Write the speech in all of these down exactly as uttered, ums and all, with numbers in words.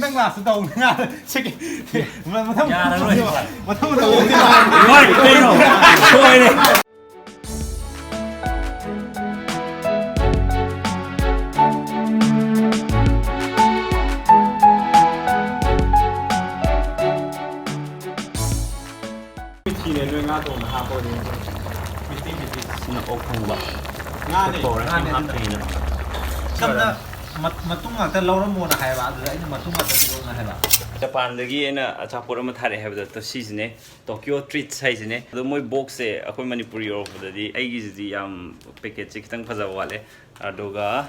ꯅꯪ ꯂꯥꯁꯇ ꯇꯧꯅꯤ ꯉꯥ ꯁꯦꯀꯦꯟ ꯃꯊꯪ ꯌꯥꯔꯔꯣꯏ꯫ ꯃꯊꯪ ꯇꯧꯅꯤ ꯂꯣꯏꯔꯦ ꯀꯩꯅꯣ? ꯂꯣꯏꯔꯦ꯫ ꯁꯤꯅꯦ ꯅꯣꯏ ꯉꯥ ꯊꯣꯡꯕ ꯍꯥꯞꯄꯒꯗꯤ꯫ ꯁꯤꯅ ꯑꯣꯛ ꯊꯣꯡꯕ꯫ ꯉꯥꯅꯦ ꯇꯧꯔꯦ꯫ ꯉꯥꯅꯦ ꯑꯗꯨꯗꯤ꯫ ꯍꯥꯞꯇ꯭ꯔꯤꯅ꯫ ꯁꯝꯅ ꯃꯠ- ꯃꯇꯨꯝ ꯉꯥꯛꯇ ꯂꯧꯔꯝꯃꯣꯅ ꯍꯥꯏꯕ, ꯑꯗꯨꯗ ꯑꯩꯅ ꯃꯇꯨꯝ ꯉꯥꯛꯇ ꯄꯤꯔꯛꯑꯣꯅ ꯍꯥꯏꯕ꯫ ꯖꯄꯥꯟꯗꯒꯤ ꯑꯩꯅ ꯑꯆꯥꯄꯣꯠ ꯑꯃ ꯊꯥꯔꯛꯑꯦ ꯍꯥꯏꯕꯗꯣ, ꯇꯣ ꯁꯤꯁꯤꯅꯦ, ꯇꯣꯀꯤꯌꯣ ꯇ꯭ꯔꯤꯠꯁ ꯍꯥꯏꯁꯤꯅꯦ꯫ ꯑꯗꯣ ꯃꯣꯏ ꯕꯣꯛꯁꯁꯦ ꯑꯩꯈꯣꯏ ꯃꯅꯤꯄꯨꯔ ꯌꯧꯔꯛꯄꯗꯗꯤ ꯑꯩꯒꯤꯁꯤꯗꯤ ꯌꯥꯝ ꯄꯦꯀꯦꯠꯁꯦ ꯈꯤꯇꯪ ꯐꯖꯕ ꯋꯥꯠꯂꯦ꯫ ꯑꯗꯨꯒ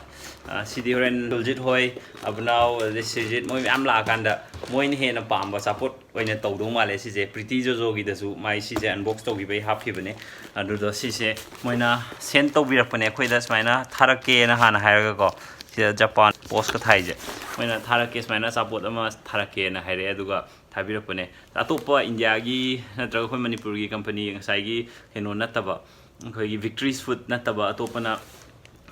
ꯑ, ꯁꯤꯗꯤ ꯍꯣꯔꯦꯟ ꯗꯨꯜꯖꯤꯠ ꯍꯣꯏ, ꯑꯕꯅꯥꯎ, ꯑꯗꯩ ꯁꯤꯔꯖꯤꯠ ꯃꯣꯏ ꯃꯌꯥꯝ ꯂꯥꯛꯑꯀꯥꯟꯗ ꯃꯣꯏꯅ ꯍꯦꯟꯅ ꯄꯥꯝꯕ ꯑꯆꯥꯄꯣꯠ ꯑꯣꯏꯅ ꯇꯧꯗꯧ ꯃꯥꯜꯂꯦ꯫ ꯁꯤꯁꯦ ꯄ꯭ꯔꯤꯇꯤ ꯖꯣꯖꯣꯒꯤꯗꯁꯨ ꯃꯥꯏ ꯁꯤꯁꯦ ꯑꯟꯕꯣꯛꯁ ꯇꯧꯈꯤꯕꯩ ꯍꯥꯞꯈꯤꯕꯅꯦ꯫ ꯑꯗꯨꯗꯣ ꯁꯤꯁꯦ ꯃꯣꯏꯅ ꯁꯦꯟ ꯇꯧꯕꯤꯔꯛꯄꯅꯦ ꯑꯩꯈꯣꯏꯗ, ꯁꯨꯃꯥꯏꯅ ꯊꯥꯔꯛꯀꯦꯅ ꯍꯥꯟꯅ ꯍꯥꯏꯔꯒꯀꯣ꯫ ꯁꯤꯗ ꯖꯄꯥꯟ ꯄꯣꯁꯀ ꯊꯥꯏꯁꯦ, ꯃꯣꯏꯅ ꯊꯥꯔꯛꯀꯦ ꯁꯨꯃꯥꯏꯅ ꯑꯆꯥꯄꯣꯠ ꯑꯃ ꯊꯥꯔꯛꯀꯦꯅ ꯍꯥꯏꯔꯛꯑꯦ꯫ ꯑꯗꯨꯒ ꯊꯥꯕꯤꯔꯛꯄꯅꯦ꯫ ꯑꯇꯣꯞꯄ ꯏꯟꯗꯤꯌꯥꯒꯤ ꯅꯠꯇ꯭ꯔꯒ ꯑꯩꯈꯣꯏ ꯃꯅꯤꯄꯨꯔꯒꯤ ꯀꯝꯄꯅꯤ ꯉꯁꯥꯏꯒꯤ ꯀꯩꯅꯣ ꯅꯠꯇꯕ, ꯑꯩꯈꯣꯏꯒꯤ ꯚꯤꯛꯇ꯭ꯔꯤꯁ ꯐꯨꯗ ꯅꯠꯇꯕ ꯑꯇꯣꯞꯄꯅ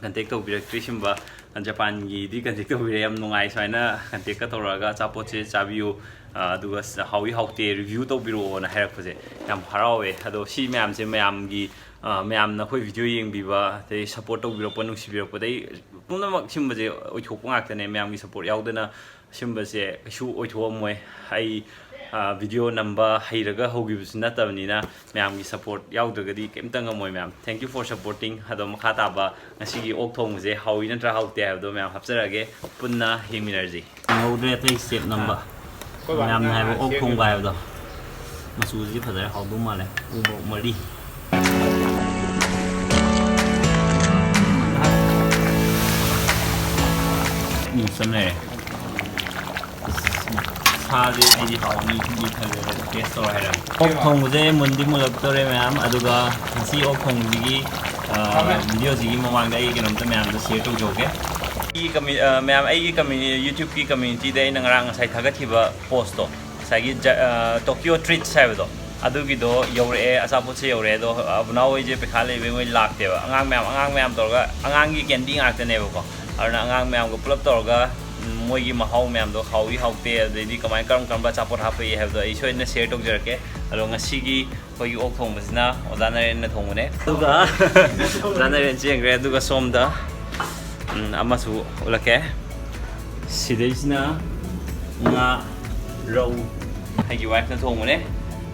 ꯀꯟꯇꯦꯛ ꯇꯧꯕꯤꯔꯛꯇ꯭ꯔꯤ꯫ ꯁꯤꯒꯨꯝꯕ ꯖꯄꯥꯟꯒꯤꯗꯤ ꯀꯟꯇꯦꯛ ꯇꯧꯕꯤꯔꯛꯑꯦ꯫ ꯌꯥꯝ ꯅꯨꯡꯉꯥꯏ ꯁꯨꯃꯥꯏꯅ ꯀꯟꯇꯦꯛꯀ ꯇꯧꯔꯛꯑꯒ ꯑꯆꯥꯄꯣꯠꯁꯦ ꯆꯥꯕꯤꯌꯨ, ꯑ, ꯑꯗꯨꯒ ꯍꯥꯎꯏ ꯍꯥꯎꯇꯦ ꯔꯤꯚ꯭ꯌꯨ ꯇꯧꯕꯤꯔꯛꯑꯣꯅ ꯍꯥꯏꯔꯛꯄꯁꯦ ꯌꯥꯝ ꯍꯔꯥꯎꯋꯦ꯫ ꯑꯗꯣ ꯁꯤ ꯃꯌꯥꯝꯁꯦ ꯃꯌꯥꯝꯒꯤ, ꯑ, ꯃꯌꯥꯝꯅ ꯑꯩꯈꯣꯏ ꯚꯤꯗꯤꯑꯣ ꯌꯦꯡꯕꯤꯕ, ꯑꯗꯩ ꯁꯞꯄꯣꯔꯠ ꯇꯧꯕꯤꯔꯛꯄ, ꯅꯨꯡꯁꯤꯕꯤꯔꯛꯄꯗꯩ ꯄꯨꯝꯅꯃꯛ ꯁꯤꯒꯨꯝꯕꯁꯦ ꯑꯣꯏꯊꯣꯛꯄ ꯉꯥꯛꯇꯅꯦ꯫ ꯃꯌꯥꯝꯒꯤ ꯁꯞꯄꯣꯔꯠ ꯌꯥꯎꯗꯅ ꯁꯤꯒꯨꯝꯕꯁꯦ ꯀꯩꯁꯨ ꯑꯣꯏꯊꯣꯛꯑꯝꯃꯣꯏ꯫ ꯑꯩ, ꯑ, ꯚꯤꯗꯤꯑꯣ ꯅꯝꯕ ꯍꯩꯔꯒ ꯍꯧꯈꯤꯕꯁꯨ ꯅꯠꯇꯕꯅꯤꯅ ꯃꯌꯥꯝꯒꯤ ꯁꯞꯄꯣꯔꯠ ꯌꯥꯎꯗ꯭ꯔꯒꯗꯤ ꯀꯩꯝꯇ ꯉꯝꯃꯣꯏ ꯃꯌꯥꯝ꯫ Thank you for supporting꯫ ꯑꯗꯣ ꯃꯈꯥ ꯇꯥꯕ ꯉꯁꯤꯒꯤ ꯑꯣꯛ ꯊꯣꯡꯕꯁꯦ ꯍꯥꯎꯏ ꯅꯠꯇ꯭ꯔꯥ ꯍꯥꯎꯇꯦ ꯍꯥꯏꯕꯗꯣ ꯃꯌꯥꯝ ꯍꯥꯞꯆꯔꯛꯑꯒꯦ, ꯄꯨꯟꯅ ꯌꯦꯡꯃꯤꯟꯅꯔꯁꯤ꯫ ꯍꯧꯗ꯭ꯔꯦ ꯑꯇꯩ ꯁ꯭ꯇꯦꯞ ꯅꯝꯕ꯫ ꯃꯌꯥꯝꯅ ꯍꯥꯏꯕ ꯑꯣꯛ ꯊꯣꯡꯕ ꯍꯥꯏꯕꯗꯣ꯫ ꯃꯆꯨꯁꯤꯗꯤ ꯐꯖꯔꯦ, ꯍꯥꯎꯗꯧ ꯃꯥꯜꯂꯦ꯫ ꯎ ꯃꯣꯔꯣꯛ ꯃꯔꯤ꯫ ꯎꯝ, ꯆꯝ ꯂꯩꯔꯦ꯫ ꯁꯥꯁꯦ ꯑꯩꯗꯤ ꯍꯥꯎꯅꯤ ꯈꯟꯗꯤ ꯈꯜꯂꯦ, ꯑꯗꯣ ꯇꯦꯁ ꯇꯧꯔ ꯍꯥꯏꯔꯒꯦ꯫ ꯑꯣꯛ ꯊꯣꯡꯕꯁꯦ ꯃꯨꯟꯗꯤ ꯃꯨꯜꯂꯛꯇꯧꯔꯦ ꯃꯌꯥꯝ, ꯑꯗꯨꯒ ꯉꯁꯤ ꯑꯣꯛ ꯊꯣꯡꯕꯁꯤꯒꯤ, ꯑ, ꯚꯤꯗꯤꯑꯣꯁꯤꯒꯤ ꯃꯃꯥꯡꯗ ꯑꯩ ꯀꯩꯅꯣꯝꯇ ꯃꯌꯥꯝꯗ ꯁꯤꯌꯔ ꯇꯧꯖꯍꯧꯒꯦ꯫ ꯑꯩꯒꯤ ꯀꯝꯃ꯭ꯌꯨ-, ꯑ, ꯃꯌꯥꯝ, ꯑꯩꯒꯤ ꯀꯝꯃ꯭ꯌꯨꯅꯤ-, YouTube-ꯀꯤ ꯀꯝꯃ꯭ꯌꯨꯅꯤꯇꯤꯗ ꯑꯩꯅ ꯉꯔꯥꯡ ꯉꯁꯥꯏ ꯊꯥꯒꯠꯈꯤꯕ ꯄꯣꯁꯇꯣ, ꯉꯁꯥꯏꯒꯤ ꯖ-, ꯑ, ꯇꯣꯀꯤꯌꯣ ꯇ꯭ꯔꯤꯠꯁ ꯍꯥꯏꯕꯗꯣ, ꯑꯗꯨꯒꯤꯗꯣ ꯌꯧꯔꯛꯑꯦ, ꯑꯆꯥꯄꯣꯠꯁꯦ ꯌꯧꯔꯛꯑꯦ꯫ ꯑꯗꯣ ꯑꯕꯨꯅꯥꯎ ꯍꯣꯏꯁꯦ ꯄꯩꯈꯥ ꯂꯩꯕꯩ ꯃꯣꯏ ꯂꯥꯛꯇꯦꯕ꯫ ꯑꯉꯥꯡ ꯃꯌꯥꯝ, ꯑꯉꯥꯡ ꯃꯌꯥꯝ ꯇꯧꯔꯒ, ꯑꯉꯥꯡꯒꯤ ꯀꯦꯟꯗꯤ ꯉꯥꯛꯇꯅꯦꯕꯀꯣ꯫ ꯑꯗꯨꯅ ꯑꯉꯥꯡ ꯃꯌꯥꯝꯒ ꯄꯨꯂꯞ ꯇꯧꯔꯒ, ꯎꯝ, ꯃꯣꯏꯒꯤ ꯃꯍꯥꯎ ꯃꯌꯥꯝꯗꯣ ꯍꯥꯎꯏ ꯍꯥꯎꯇꯦ, ꯑꯗꯩꯗꯤ ꯀꯃꯥꯏ ꯀꯔꯝ ꯀꯔꯝꯕ ꯑꯆꯥꯄꯣꯠ ꯍꯥꯞꯄꯛꯏ ꯍꯥꯏꯕꯗꯣ ꯑꯩ ꯁꯣꯏꯗꯅ ꯁꯤꯌꯔ ꯇꯧꯖꯔꯛꯀꯦ꯫ ꯑꯗꯣ ꯉꯁꯤꯒꯤ ꯑꯩꯈꯣꯏꯒꯤ ꯑꯣꯛ ꯊꯣꯡꯕꯁꯤꯅ ꯑꯣꯖꯥ ꯅꯔꯦꯟꯅ ꯊꯣꯡꯕꯅꯦ꯫ ꯑꯗꯨꯒ ꯑꯣꯖꯥ ꯅꯔꯦꯟ ꯆꯦꯟꯈ꯭ꯔꯦ꯫ ꯑꯗꯨꯒ ꯁꯣꯝꯗ, ꯎꯝ, ꯑꯃꯁꯨ ꯎꯠꯂꯛꯀꯦ꯫ ꯁꯤꯗꯩꯁꯤꯅ ꯉꯥ, ꯔꯧ, ꯑꯩꯒꯤ ꯋꯥꯏꯐꯅ ꯊꯣꯡꯕꯅꯦ꯫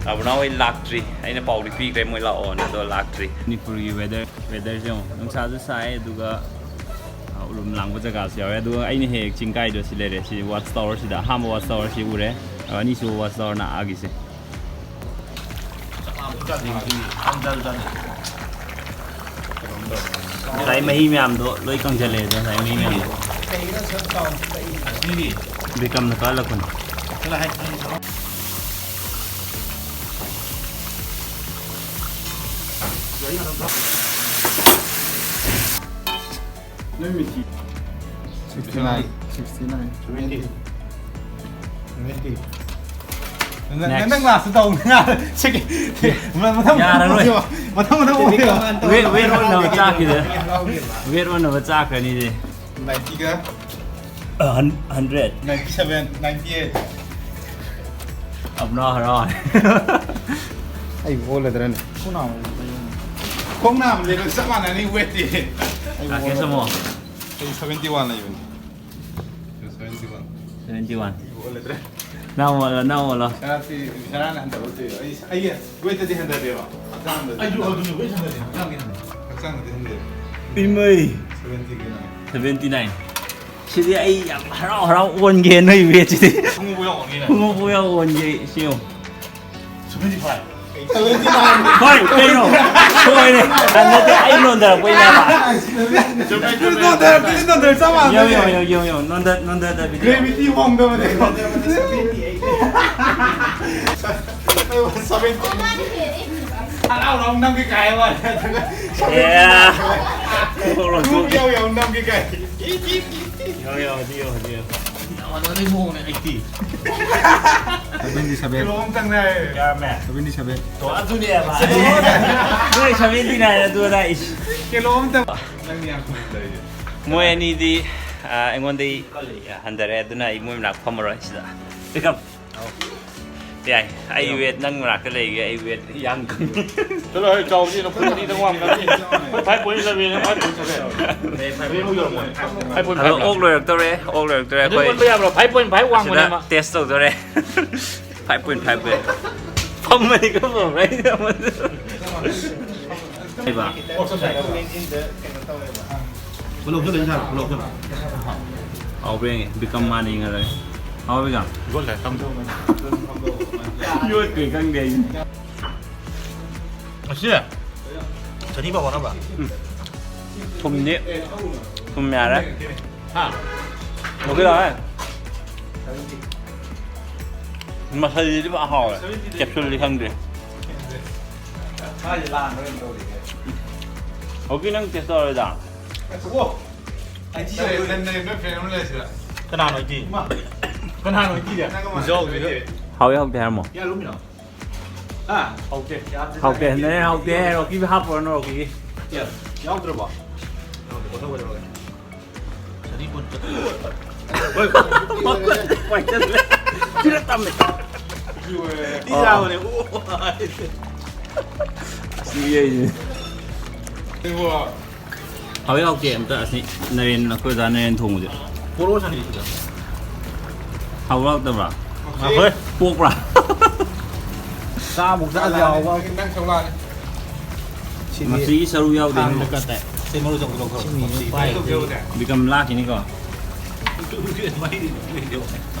ꯑꯕꯨꯅꯥ ꯍꯣꯏ ꯂꯥꯛꯇ꯭ꯔꯤ꯫ ꯑꯩꯅ ꯄꯥꯎꯗꯤ ꯄꯤꯈ꯭ꯔꯦ ꯃꯣꯏ ꯂꯥꯛꯑꯣꯅ, ꯑꯗꯣ ꯂꯥꯛꯇ꯭ꯔꯤ꯫ ꯃꯅꯤꯄꯨꯔꯒꯤ ꯋꯦꯗꯔ, ꯋꯦꯗꯔꯁꯦ ꯌꯦꯡꯉꯣ, ꯅꯨꯡꯁꯥꯁꯨ ꯁꯥꯏ, ꯑꯗꯨꯒ, ꯑ, ꯎꯔꯨꯝ ꯂꯥꯡꯕ ꯖꯒꯥꯁꯨ ꯌꯥꯎꯋꯦ꯫ ꯑꯗꯨꯒ ꯑꯩꯅ ꯍꯦꯛ ꯍꯦꯛ ꯆꯤꯡ ꯀꯥꯏꯗꯣ ꯁꯤ ꯂꯩꯔꯦ꯫ ꯁꯤ ꯋꯥꯆ ꯇꯥꯋꯔꯁꯤꯗ, ꯑꯍꯥꯟꯕ ꯋꯥꯆ ꯇꯥꯋꯔꯁꯤ ꯎꯔꯦ꯫ ꯑ, ꯑꯅꯤꯁꯨꯕ ꯋꯥꯆ ꯇꯥꯋꯔꯅ ꯑꯥꯒꯤꯁꯦ꯫ ꯉꯁꯥꯏ ꯃꯍꯤ ꯃꯌꯥꯝꯗꯣ ꯂꯣꯏ ꯀꯪꯁꯤꯜꯂꯛꯑꯦ꯫ ꯉꯁꯥꯏ ꯃꯍꯤ ꯃꯌꯥꯝꯗꯣ ꯕꯤꯀꯝꯅ ꯀꯜꯂꯛꯄꯅꯤ꯫ ꯅꯣꯏ ꯃꯤꯊꯤ꯫ Sixty nine, sixty nine, seventy, seventy꯫ ꯅꯪ, Next. ꯅꯪ ꯂꯥꯁꯇ ꯇꯧ꯫ ꯃꯊꯪ, ꯃꯊꯪ, ꯌꯥꯔꯔꯣꯏ꯫ ꯃꯊꯪ, ꯃꯊꯪ ꯑꯣꯏꯌꯣ꯫ ꯋꯦꯠ, ꯋꯦꯠ ꯑꯣꯟꯅꯕ ꯆꯥꯛꯈꯤꯗ꯫ ꯋꯦꯠ ꯑꯣꯟꯅꯕ ꯆꯥꯛꯈ꯭ꯔꯅꯤꯗꯤ꯫ Ninety ꯒ꯫ ꯑ, ꯍꯟ-, hundred꯫ Ninety seven, ninety eight꯫ ꯑꯕꯨꯅꯥ ꯍꯔꯥꯎꯔꯦ꯫ ꯑꯩ ꯑꯣꯜꯂꯗ꯭ꯔꯅꯦ? ꯈꯣꯡ ꯅꯥꯝ ꯂꯩꯕ ꯆꯞ ꯃꯥꯟꯅꯅꯤ ꯋꯦꯠꯇꯤ꯫ ꯑꯩ ꯔꯥꯀꯦꯁ ꯑꯣꯜꯂꯗ꯭ꯔꯥ? ꯑꯃꯨꯛ꯫ ꯑꯩ seventy one ꯂꯩꯕꯅꯤ꯫ Seventy one꯫ Seventy one꯫ ꯑꯩ ꯑꯣꯜꯂꯗ꯭ꯔꯥ? ꯅꯪ ꯑꯣꯜꯂꯣ, ꯅꯪ ꯑꯣꯜꯂꯣ꯫ ꯁꯅꯥꯇꯤ, ꯁꯅꯥꯅ ꯍꯟꯊꯕ ꯅꯠꯇꯦ꯫ ꯑꯩ, ꯑꯩꯒꯤ ꯋꯦꯠꯇꯗꯤ ꯍꯟꯊꯗꯦꯕ꯫ ꯍꯛꯆꯥꯡꯗꯗꯤ ꯑꯩꯁꯨ ꯍꯟꯊꯕ꯫ ꯑꯗꯨꯅꯤ, ꯋꯦꯠ ꯍꯟꯊꯗꯦ, ꯍꯛꯆꯥꯡꯗꯤ ꯍꯟꯊꯩ꯫ ꯍꯛꯆꯥꯡꯗꯗꯤ ꯍꯟꯊꯩ꯫ ꯏꯃꯩ꯫ Seventy ꯒꯤ ꯅꯪ꯫ Seventy nine꯫ ꯁꯤꯗꯤ ꯑꯩ ꯌꯥꯝ ꯍꯔꯥꯎ ꯍꯔꯥꯎ ꯑꯣꯟꯒꯦ ꯅꯣꯏ ꯋꯦꯠꯁꯤꯗꯤ꯫ ꯈꯣꯡꯎꯞ ꯌꯥꯎꯔꯝꯅꯤꯅꯦ꯫ ꯈꯣꯡꯎꯞ ꯌꯥꯎ ꯑꯣꯟꯒꯦ, ꯁꯤ ꯌꯦꯡꯉꯨ꯫ Seventy five꯫ Seventy nine꯫ ꯍꯣꯏ, ꯀꯩꯅꯣ? ꯁꯣꯏꯔꯦ꯫ ꯅꯠꯇꯦ, ꯑꯩ ꯅꯣꯟꯊꯔꯛꯄꯩꯅꯦꯕ꯫ ꯆꯨꯝꯃꯦ, ꯆꯨꯝꯃꯦ꯫ ꯅꯣꯟꯊꯔꯛꯄꯗꯤ ꯅꯣꯟꯊꯔꯛ ꯆꯞ ꯃꯥꯟꯅꯩ꯫ ꯌꯦꯡꯉꯨ, ꯌꯦꯡꯉꯨ, ꯌꯦꯡꯉꯨ, ꯌꯦꯡꯉꯨ꯫ ꯅꯣꯟꯊ-, ꯅꯣꯟꯊꯗꯕꯤꯗ ꯌꯦꯡꯉꯨ꯫ Gravity ꯍꯣꯡꯗꯕꯅꯦ꯫ Seventy꯫ ꯍꯔꯥꯎ ꯍꯔꯥꯎ ꯅꯝꯒꯦ ꯀꯥꯏ ꯋꯥꯅꯤ꯫ ꯑꯗꯨꯒ ꯑꯦ꯫ ꯈꯣꯡꯎꯞ ꯌꯥꯎ ꯌꯥꯎ ꯅꯝꯒꯦ ꯀꯥꯏ꯫ ꯌꯦꯡꯉꯨ, ꯌꯦꯡꯉꯨ, ꯍꯧꯖꯤꯛ ꯌꯦꯡꯉꯨ, ꯍꯧꯖꯤꯛ ꯌꯦꯡꯉꯨ꯫ ꯌꯥꯝ ꯃꯥꯟꯅꯕꯩ ꯃꯑꯣꯡꯅꯦ, eighty꯫ Seventy seven꯫ ꯀꯤꯂꯣ ꯑꯃꯇꯪ ꯉꯥꯏꯔꯦ꯫ ꯌꯥꯝꯃꯦ꯫ Seventy seven꯫ ꯇꯣ, ꯑꯗꯨꯅꯦꯕ꯫ ꯅꯣꯏ seventy nine ꯑꯗꯨ ꯑꯗꯥ, ꯏꯁ꯫ ꯀꯤꯂꯣ ꯑꯃꯇꯪ꯫ ꯅꯪꯗꯤ ꯌꯥꯝ ꯊꯨꯅ ꯇꯧꯔꯤꯁꯦ꯫ ꯃꯣꯏ ꯑꯅꯤꯗꯤ, ꯑꯥ, ꯑꯩꯉꯣꯟꯗꯩ ꯍꯟꯊꯔꯦ, ꯑꯗꯨꯅ ꯑꯩ ꯃꯣꯏ ꯃꯅꯥꯛ ꯐꯝꯃꯔꯣꯏ ꯁꯤꯗ꯫ Welcome. ꯌꯥꯏ, ꯑꯩ ꯋꯦꯠ ꯅꯪ ꯃꯅꯥꯛꯇ ꯂꯩꯒꯦ, ꯑꯩ ꯋꯦꯠ ꯌꯥꯡ ꯀꯪꯉꯤ꯫ ꯆꯠꯂꯣ ꯍꯦ, ꯆꯥꯎꯕꯗꯤ ꯅꯈꯨꯠ ꯑꯅꯤꯗꯪ ꯋꯥꯡꯒꯅꯤ꯫ ꯑꯩꯈꯣꯏ five point eleven, five point seven. Five point five ꯑꯗꯣ ꯑꯣꯛ ꯂꯣꯏꯔꯛꯇꯧꯔꯦ, ꯑꯣꯛ ꯂꯣꯏꯔꯛꯇꯧꯔꯦ꯫ ꯑꯗꯨ ꯑꯩꯈꯣꯏ ꯑꯣꯟꯕ ꯌꯥꯕ꯭ꯔꯣ? Five point five ꯁꯤꯗ ꯋꯥꯡꯕꯅꯦ ꯑꯃ꯫ Test ꯇꯧꯗꯣꯔꯦ꯫ Five point five ꯐꯝꯃꯗꯤ ꯀꯝꯗꯧꯕ꯭ꯔꯥ? ꯑꯩꯅ ꯑꯃꯗꯨ ꯀꯩꯕ? ꯄꯨꯂꯞ ꯆꯠꯂ ꯏꯟꯖꯥꯡ ꯄꯨꯂꯞ ꯆꯠꯂ꯫ ꯍꯥꯎꯕ꯭ꯔꯥ ꯌꯦꯡꯒꯦ꯫ ꯕꯤꯀꯝ ꯃꯥꯅ ꯌꯦꯡꯍꯜꯂꯒꯦ꯫ ꯍꯥꯎꯕ꯭ꯔꯥ ꯕꯤꯀꯝ? ꯌꯣꯠꯈ꯭ꯔꯦ ꯈꯪꯗꯦ ꯑꯩ꯫ ꯑꯁꯤ ꯆꯅꯤ ꯐꯥꯎ ꯍꯣꯠꯅꯕ꯫ ꯎꯝ꯫ ꯊꯨꯝꯗꯤ ꯊꯨꯝ ꯌꯥꯔꯦ꯫ ꯍꯥ? ꯑꯣꯀꯦ ꯇꯧꯔꯦ꯫ ꯃꯁꯜꯁꯤꯗꯤ ꯐꯖꯅ ꯍꯥꯎꯋꯦ꯫ Capsuleꯗꯤ ꯈꯪꯗ꯭ꯔꯤ꯫ ꯍꯧꯖꯤꯛ ꯅꯪ test ꯇꯧꯔꯣꯏꯗ꯫ ꯀꯅꯥꯅꯣ ꯏꯇꯤ? ꯀꯅꯥꯅꯣ ꯏꯇꯤꯗꯤ? ꯏꯖꯧꯁꯤꯒ꯫ ꯍꯥꯎꯋꯤ ꯍꯥꯎꯇꯦ ꯍꯥꯏꯔꯝꯃꯣ꯫ ꯍꯥꯎꯇꯦ꯫ ꯍꯥꯎꯇꯦ꯫ ꯅꯦ ꯍꯥꯎꯇꯦ ꯍꯥꯏꯔꯣ꯫ ꯀꯤ ꯍꯥꯞꯄꯨꯔꯅꯨ ꯔꯣꯀꯤꯒꯤ꯫ ꯌꯥꯎꯗ꯭ꯔꯕꯣ? ꯌꯥꯎꯗ꯭ꯔꯦ꯫ ꯀꯣꯊꯣꯛ ꯀꯩꯗꯧꯔꯒꯦ? ꯆꯅꯤ ꯀꯨꯟ ꯆꯠ-, ꯍꯣꯏ꯫ ꯄꯥꯏꯁꯜꯂꯦ꯫ ꯁꯤꯗ ꯇꯝꯃꯦ꯫ ꯇꯤ ꯆꯥꯕꯅꯦ꯫ ꯑꯣ꯫ ꯑꯁ, ꯌꯦꯡꯉꯤꯅꯦ꯫ ꯍꯥꯎꯏ ꯍꯥꯎꯇꯦ ꯑꯝꯇ ꯑꯁꯤ ꯅꯔꯦꯟ, ꯑꯩꯈꯣꯏ ꯑꯣꯖꯥ ꯅꯔꯦꯟ ꯊꯣꯡꯕꯁꯦ꯫ ꯄꯣꯔꯣ ꯁꯥꯟꯅꯩꯁꯤꯗ꯫ ꯍꯥꯎꯕ꯭ꯔꯥ ꯍꯥꯎꯇꯕ꯭ꯔꯥ? ꯍꯣꯏ꯫ ꯄꯣꯛꯄ꯭ꯔꯥ? ꯆꯥꯃꯨꯛ ꯆꯥꯁꯦ ꯍꯥꯎꯕ꯫ ꯅꯪ ꯁꯧ ꯂꯥꯛꯑꯅꯤ꯫ ꯁꯤꯗꯤ ꯃꯁꯤꯒꯤ ꯁꯔꯨ ꯌꯥꯎꯗꯦ꯫ ꯊꯥꯡꯗ ꯀꯠꯇꯥꯏ꯫ ꯁꯤ ꯃꯔꯨ ꯆꯪꯕꯗꯣ ꯈꯔ ꯁꯤ ꯃꯤ ꯃꯁꯤ ꯄꯥꯏ ꯄꯥꯏ ꯂꯩ꯫ ꯕꯤꯀꯝ ꯂꯥꯛꯈꯤꯅꯤꯀꯣ꯫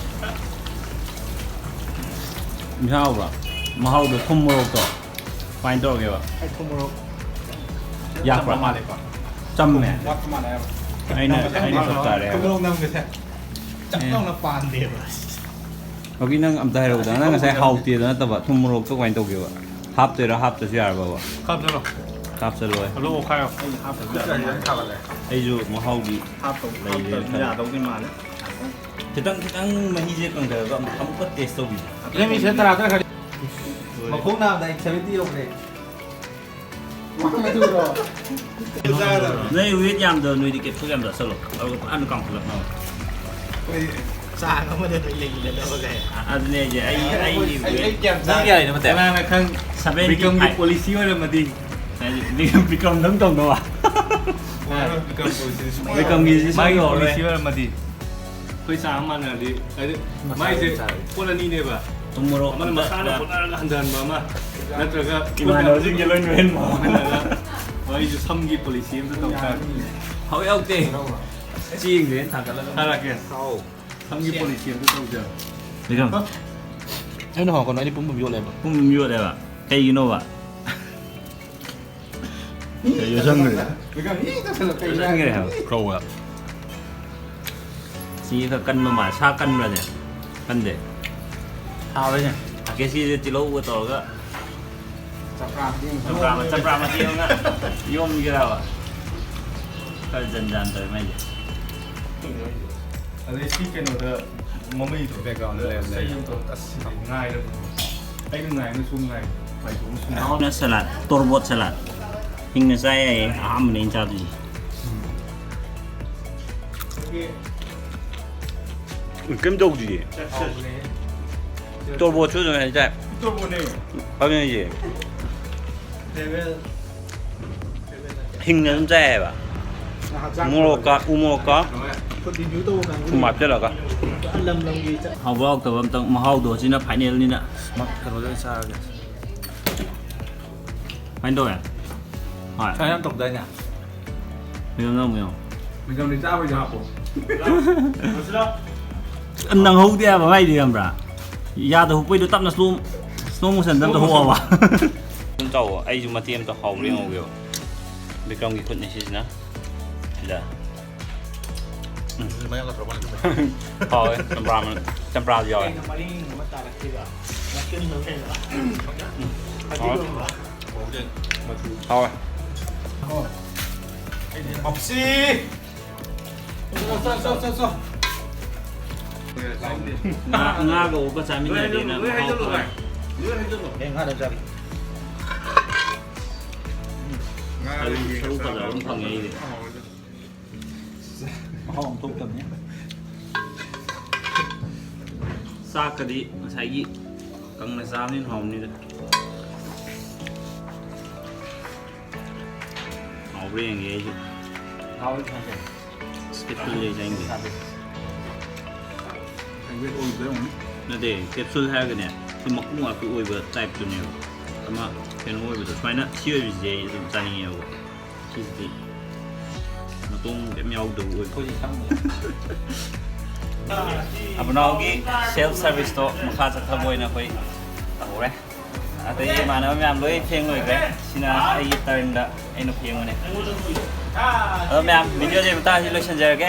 ꯏꯟꯁꯥꯡ ꯍꯥꯎꯕ꯭ꯔꯥ? ꯃꯍꯥꯎꯗꯣ ꯊꯨꯝ ꯃꯣꯔꯣꯛꯇꯣ꯫ ꯀꯃꯥꯏꯅ ꯇꯧꯔꯒꯦꯕ? ꯑꯩ ꯊꯨꯝ ꯃꯣꯔꯣꯛ ꯌꯥꯛꯄ꯭ꯔꯥ? ꯆꯝꯕ ꯃꯥꯜꯂꯦꯀꯣ꯫ ꯆꯝꯃꯦ꯫ ꯋꯥꯠꯄ ꯃꯥꯜꯂꯦ ꯍꯥꯏꯕ꯫ ꯑꯩꯅ, ꯑꯩꯅ ꯆꯞ ꯆꯥꯔꯦ ꯍꯥꯏꯕ꯫ ꯊꯨꯝ ꯃꯣꯔꯣꯛ ꯅꯝꯕꯁꯦ ꯆꯞ ꯑꯦ꯫ ꯂꯥꯎꯅ ꯄꯥꯟꯗꯦꯕ꯫ ꯍꯧꯖꯤꯛ ꯅꯪ ꯑꯝꯇ ꯍꯥꯏꯔꯛꯎꯗ, ꯅꯪ ꯉꯁꯥꯏ ꯍꯥꯎꯇꯦꯗ ꯅꯠꯇꯕ ꯊꯨꯝ ꯃꯣꯔꯣꯛꯇꯣ ꯀꯃꯥꯏꯅ ꯇꯧꯒꯦꯕ? ꯍꯥꯞꯇꯣꯏꯔꯥ ꯍꯥꯞꯇ꯭ꯔꯁꯨ ꯌꯥꯔꯕꯕ? ꯍꯥꯞꯆꯜꯂꯣ꯫ ꯍꯥꯞꯆꯜꯂꯣꯏ꯫ ꯑꯂꯨ ꯑꯣꯠꯈꯥꯏꯌꯣ꯫ ꯑꯩꯁꯨ ꯃꯍꯥꯎꯗꯤ ꯍꯥꯞꯇꯧ-, ꯂꯩꯔꯦ ꯍꯥꯞꯇꯧ-, ꯈꯜꯂꯦ꯫ ꯌꯥꯗꯧꯗꯤ ꯃꯥꯜꯂꯦ꯫ ꯈꯤꯇꯪ, ꯈꯤꯇꯪ ꯃꯍꯤꯁꯦ ꯀꯪꯊꯔꯒ ꯑꯃꯨꯛ, ꯑꯃꯨꯛꯀ test ꯇꯧꯕꯤꯁꯦ꯫ ꯏꯅꯝꯃꯤ, ꯁꯤꯗ ꯇꯔꯥ ꯈꯔ ꯈꯔ꯫ ꯃꯈꯣꯡ ꯅꯥꯕꯗ ꯑꯩ seventy ꯌꯧꯈ꯭ꯔꯦ꯫ ꯅꯣꯏ ꯋꯦꯠ ꯌꯥꯝꯗꯕ ꯅꯣꯏꯗꯤ ꯀꯦꯞꯁꯨꯜ ꯌꯥꯝ ꯆꯥꯁꯜꯂꯣ, ꯑꯗꯨꯒ ꯐꯖꯅ ꯀꯥꯝꯈꯠꯂꯛꯅꯕ꯫ ꯑꯩꯈꯣꯏ ꯆꯥꯡ ꯑꯃꯗ ꯂꯣꯏ ꯂꯩꯃꯤꯟꯅꯗꯕ ꯀꯥꯏ꯫ ꯑꯗꯨꯅꯦ ꯍꯥꯏꯁꯦ, ꯑꯩ ꯑꯩ ꯑꯩ ꯋꯦꯠ ꯀꯌꯥꯝ ꯅꯪ ꯆꯥ- ꯀꯌꯥ ꯂꯩꯅꯣ ꯃꯇꯦ? ꯀꯅꯥꯅ ꯈꯪ? Seventy ꯕꯤꯀꯝꯒꯤ five. ꯄꯣꯂꯤꯁꯤ ꯑꯣꯏꯔꯝꯃꯗꯤ꯫ ꯍꯥꯏꯗꯤ ꯕꯤꯀꯝ ꯕꯤꯀꯝꯗꯪ ꯇꯧꯅꯕ꯫ ꯃꯥꯅ ꯕꯤꯀꯝ ꯄꯣꯂꯤꯁꯤ ꯁꯨꯃꯥꯏꯅ ꯕꯤꯀꯝꯒꯤꯁꯤ ꯁꯨꯝ ꯃꯥꯒꯤ ꯌꯧꯔꯦ꯫ ꯄꯣꯂꯤꯁꯤ ꯑꯣꯏꯔꯝꯃꯗꯤ ꯑꯩꯈꯣꯏ ꯆꯥꯡ ꯃꯥꯟꯅꯔꯗꯤ, ꯍꯥꯏꯗꯤ ꯃꯁꯥ ꯃꯥꯏꯁꯦ ꯑꯗꯨꯝ ꯆꯥꯔꯦ꯫ ꯄꯣꯠ ꯑꯅꯤꯅꯦꯕ꯫ ꯊꯨꯝ ꯃꯣꯔꯣꯛ ꯑꯃꯅ ꯑꯝꯇ ꯃꯁꯥꯅ ꯈꯔ ꯍꯣꯠꯅꯔꯒ ꯍꯟꯊꯍꯟꯕ ꯑꯃ, ꯅꯠꯇ꯭ꯔꯒ ꯏꯃꯥꯟꯅꯕꯁꯤꯡꯒꯤ ꯂꯣꯏ ꯅꯣꯏꯍꯟꯕ ꯑꯃ꯫ ꯍꯟꯊꯔꯒ ꯑꯩꯁꯨ ꯁꯝꯒꯤ ꯄꯣꯂꯤꯁꯤ ꯑꯝꯇ ꯇꯧ ꯇꯥꯔꯦ꯫ ꯍꯥꯎ ꯌꯥꯎꯗꯦ꯫ ꯆꯦꯡꯁꯦ ꯊꯥꯡꯒꯠꯂꯒ ꯊꯥꯔꯛꯀꯦ꯫ ꯁꯝꯒꯤ ꯄꯣꯂꯤꯁꯤ ꯑꯝꯇ ꯇꯧꯁꯦ꯫ ꯕꯤꯀꯝ, ꯑꯩꯅ ꯍꯧꯔꯛꯀꯅꯨ, ꯑꯩꯗꯤ ꯄꯨꯝ ꯄꯨꯝ ꯌꯣꯠꯂꯦꯕ꯫ ꯄꯨꯝ ꯄꯨꯝ ꯌꯣꯠꯂꯦꯕ꯫ ꯀꯩꯒꯤꯅꯣꯕ? ꯀꯩ ꯌꯣꯠꯁꯟꯈ꯭ꯔꯦ? ꯌꯣꯠꯁꯟꯈ꯭ꯔꯦ ꯍꯥꯏꯕ꯫ ꯀꯧꯕ꯫ ꯁꯤ ꯈꯔ ꯀꯟꯕ ꯃꯥꯜꯂꯦ꯫ ꯁꯥ ꯀꯟꯕ꯭ꯔꯅꯦ? ꯀꯟꯗꯦ꯫ ꯍꯥꯎꯋꯦꯅꯦ꯫ ꯇꯥꯀꯦꯁꯤꯁꯦ ꯇꯤꯜꯍꯧꯒ ꯇꯧꯔꯒ ꯆꯝꯄ꯭ꯔꯥ ꯃꯇꯦꯛ ꯑꯃ ꯆꯝꯄ꯭ꯔꯥ, ꯆꯝꯄ꯭ꯔꯥ ꯃꯇꯦꯛ ꯑꯃꯒ ꯌꯣꯝꯒꯦꯔꯕ? ꯈꯔ ꯖꯟ ꯖꯥꯟ ꯇꯧꯋꯦ ꯃꯥꯏꯁꯦ꯫ ꯑꯗꯩ ꯁꯤ ꯀꯩꯅꯣꯗ ꯃꯃꯩꯗꯣ background ꯗ ꯂꯩꯔꯝꯃꯦ꯫ ꯆꯩ ꯑꯃ ꯇꯧꯔ ꯑꯁ ꯉꯥꯏꯔꯕ꯫ ꯑꯩꯅ ꯉꯥꯏꯅ ꯁꯨꯝ ꯉꯥꯏ꯫ ꯉꯥꯏꯊꯣꯛꯅ ꯁꯨꯝ ꯉꯥꯏ꯫ ꯍꯥꯎꯅ ꯁꯂꯥꯗ, ꯇꯣꯔꯕꯣꯠ ꯁꯂꯥꯗ꯫ ꯍꯤꯡꯅ ꯆꯥ ꯌꯥꯏꯌꯦ, ꯑꯍꯥꯟꯕꯅꯦ ꯑꯩꯅ ꯆꯥꯗꯣꯏꯁꯦ꯫ ꯀꯩꯝ ꯇꯧꯗꯤꯌꯦ꯫ ꯍꯥꯎꯕꯅꯦ꯫ ꯇꯣꯔꯕꯣꯠꯁꯨ ꯑꯗꯨꯝ ꯍꯥꯏꯇꯥꯔꯦ꯫ ꯇꯣꯔꯕꯣꯠꯅꯦ꯫ ꯑꯗꯨꯅꯦ ꯍꯥꯏꯁꯦ꯫ Level꯫ ꯍꯤꯡꯅ ꯑꯗꯨꯝ ꯆꯥꯏ ꯍꯥꯏꯕ꯫ ꯃꯣꯔꯣꯛꯀ, ꯎ ꯃꯣꯔꯣꯛꯀ, ꯐꯨꯗ ꯔꯤꯚꯤꯌꯨ ꯇꯧꯕ ꯀꯥꯡꯕꯨ ꯊꯨꯝ ꯍꯥꯞꯆꯤꯜꯂꯒ꯫ ꯂꯝ ꯂꯝꯒꯤ ꯆꯠ- ꯍꯥꯎꯕ ꯍꯥꯎꯇꯕ ꯑꯝꯇꯪ ꯃꯍꯥꯎꯗꯣ ꯁꯤꯅ ꯐꯥꯏꯅꯦꯜꯅꯤꯅ꯫ ꯀꯩꯅꯣꯗ ꯑꯣꯏꯅ ꯆꯥꯔꯒꯦ꯫ ꯀꯃꯥꯏꯅ ꯇꯧꯋꯦ? ꯍꯣꯏ꯫ ꯁꯨꯃꯥꯏꯅ ꯌꯥꯝ ꯇꯧꯗꯥꯏꯅꯦ? ꯃꯤꯉꯣꯟꯗ ꯑꯃꯨꯛ ꯌꯦꯡꯉꯣ꯫ ꯃꯤꯉꯣꯟꯗ ꯆꯥꯕꯩꯁꯨ ꯍꯥꯞꯄꯣ꯫ ꯅꯪꯍꯧꯗꯦ ꯍꯥꯏꯕ ꯃꯥꯏꯗꯤ, ꯈꯪꯕ꯭ꯔꯥ? ꯌꯥꯗ ꯍꯨꯛꯄꯩꯗꯣ ꯇꯞꯅ slow, slow motion ꯗ ꯑꯝꯇ ꯍꯨꯛꯑꯣꯕ꯫ ꯑꯗꯨꯝ ꯆꯥꯎꯋꯣ, ꯑꯩꯁꯨ ꯃꯇꯦꯛ ꯑꯝꯇ ꯍꯥꯎꯕ꯭ꯔꯥ ꯌꯦꯡꯍꯧꯒꯦꯕ꯫ ꯕꯤꯀ꯭ꯔꯝꯒꯤ ꯈꯨꯠꯅꯤ ꯁꯤꯁꯤꯅ꯫ ꯁꯤꯗ꯫ ꯎꯝ꯫ ꯃꯌꯥꯡ ꯅꯠꯇ꯭ꯔꯣ ꯃꯥꯅ ꯆꯨꯝꯃꯦ꯫ ꯍꯥꯎꯋꯦ, ꯆꯝꯄ꯭ꯔꯥ ꯃꯅꯨꯡ-, ꯆꯝꯄ꯭ꯔꯥꯁꯨ ꯌꯥꯎꯋꯦ꯫ ꯀꯩꯅꯣ ꯃꯔꯤꯡ ꯑꯃ ꯇꯥꯔꯛꯈꯤꯕ? ꯃꯆꯤꯟꯗꯣ ꯀꯩꯅꯣ? ꯎꯝ꯫ ꯍꯥꯎꯋꯦ꯫ ꯍꯥꯎꯋꯦ꯫ ꯃꯆꯨ꯫ ꯍꯥꯎꯋꯦ꯫ ꯄꯞꯁꯤ! ꯆꯣ, ꯆꯣ, ꯆꯣ, ꯆꯣ, ꯆꯣ꯫ ꯉꯥ, ꯉꯥꯒ ꯑꯣꯛꯀ ꯆꯥꯃꯤꯟꯅꯔꯗꯤ ꯅꯪ ꯂꯣꯏ ꯍꯩꯖꯜꯂꯨ, ꯃꯍꯥꯎ ꯂꯣꯏ ꯍꯩꯖꯜꯂꯨ, ꯈꯪꯉꯣꯏ꯫ ꯂꯣꯏ ꯍꯩꯖꯜꯂꯨ꯫ ꯑꯦ, ꯉꯥꯗ ꯆꯥꯒꯦ꯫ ꯎꯝ, ꯁꯔꯨ, ꯁꯔꯨ ꯐꯖꯕ ꯑꯃ ꯐꯪꯉꯦ ꯑꯩꯗꯤ꯫ ꯃꯍꯥꯎ ꯑꯃ ꯊꯣꯛꯇꯕꯅꯤ꯫ ꯆꯥꯛꯀꯗꯤ ꯉꯁꯥꯏꯒꯤ ꯀꯪꯅ ꯆꯥꯕꯅꯤꯅ ꯍꯥꯎꯕꯅꯤꯗ꯫ ꯍꯥꯎꯕ꯭ꯔꯥ ꯌꯦꯡꯒꯦ ꯑꯩꯁꯨ꯫ ꯍꯥꯎꯋꯤ ꯈꯪꯗꯦ꯫ ꯏꯁꯄꯤꯠꯇꯨ ꯂꯩ ꯆꯥꯅꯤꯡꯗꯦ꯫ ꯅꯠꯇꯦ, ꯀꯦꯞꯁꯨꯜ ꯍꯥꯏꯔꯒꯅꯦ, ꯁꯤ ꯃꯀꯨ ꯉꯥꯛꯇ ꯑꯣꯏꯕ ꯇꯥꯏꯞꯇꯨꯅꯦꯕ꯫ ꯑꯃ ꯀꯩꯅꯣ ꯑꯣꯏꯕꯗꯣ, ꯁꯨꯃꯥꯏꯅ ꯁꯤ ꯑꯣꯏꯕꯁꯤꯗꯤ ꯑꯩ ꯑꯗꯨꯝ ꯆꯥꯅꯤꯡꯉꯦꯕ꯫ ꯁꯤꯁꯤꯗꯤ ꯃꯇꯣꯡ ꯀꯩꯝ ꯌꯥꯎꯗꯕ ꯑꯣꯏꯕ꯫ ꯑꯩꯈꯣꯏꯗꯤ ꯈꯪꯗꯦ꯫ ꯑꯕꯨꯅꯥꯎꯒꯤ ꯁꯦꯜꯐ ꯁꯥꯔꯚꯤꯁꯇꯣ ꯃꯈꯥ ꯆꯠꯊꯕ ꯑꯣꯏꯅ ꯑꯩꯈꯣꯏ ꯇꯧꯍꯧꯔꯦ꯫ ꯑꯇꯩ ꯏꯃꯥꯟꯅꯕ ꯃꯌꯥꯝ ꯂꯣꯏ ꯐꯦꯡ ꯂꯣꯏꯈ꯭ꯔꯦ꯫ ꯁꯤꯅ ꯑꯩꯒꯤ ꯇꯔꯟꯗ ꯑꯩꯅ ꯐꯦꯡꯕꯅꯦ꯫ ꯑꯗꯣ ꯃꯌꯥꯝ, ꯚꯤꯗꯤꯑꯣꯁꯦ ꯃꯇꯥꯡꯁꯤ ꯂꯣꯏꯁꯤꯟꯖꯔꯒꯦ꯫